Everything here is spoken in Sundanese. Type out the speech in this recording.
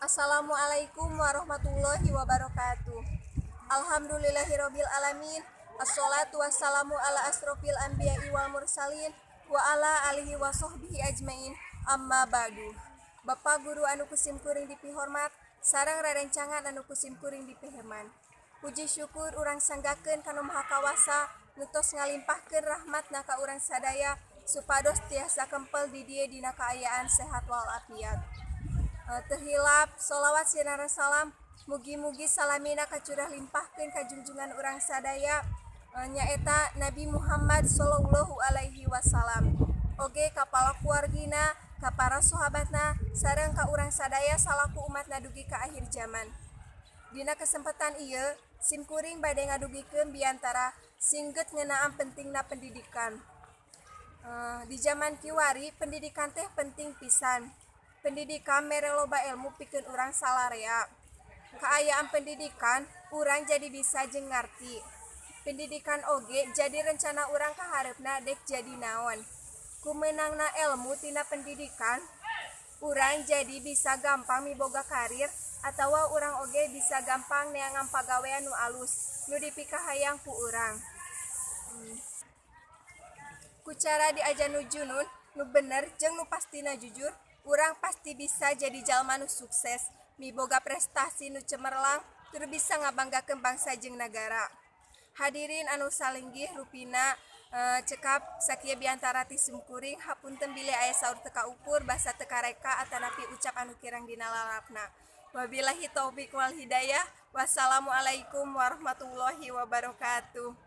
Assalamualaikum warahmatullahi wabarakatuh. Alhamdulillahirabbil alamin. Assalatu wassalamu ala asrofil anbiya'i wal mursalin wa ala alihi wa sahbihi ajmain. Amma ba'du. Bapak guru anu ku sim kuring dipihormat sareng rerencangan anu ku sim kuring dipiheman. Puji syukur urang sanggakeun ka Nu Maha Kawasa nu tos ngalimpahkeun rahmatna ka urang sadaya supados tiasa kempel di dieu dina kaayaan sehat walafiat. Teu hilap sholawat sareng salam mugi-mugi salamina kacurah limpahkeun ka junjungan urang sadaya, nyaeta Nabi Muhammad sallallahu alaihi wasallam, oge ka palakuargina, ka para sahabatna, sareng ka urang sadaya salaku umatna dugi ka akhir zaman. Dina kesempatan ieu simkuring bade ngadugikeun biantara singget ngeunaan pentingna pendidikan. Di zaman kiwari pendidikan teh penting pisan. Pendidikan mere loba ilmu pikeun urang salarea. Kaayaan pendidikan, urang jadi bisa jeung ngarti. Pendidikan oge jadi rencana urang ka hareupna dek jadi naon. Ku meunangna ilmu tina pendidikan, urang jadi bisa gampang miboga karir atawa urang oge bisa gampang neangan pagawean nu alus nu dipikahayang ku urang. Ku cara diajar nu junun, nu bener jeung nu pastina jujur, urang pasti bisa jadi jalma nu sukses, miboga prestasi nu cemerlang, tur bisa ngabanggakeun bangsa jeung nagara. Hadirin anu salinggih rupina, cekap sakieu biantara ti simkuring. Hapunten bilih aya saur teu kaukur, basa teu kareka, atanapi ucap anu kirang dina lalapna. Wabillahi taufik wal hidayah. Wassalamualaikum warahmatullahi wabarakatuh.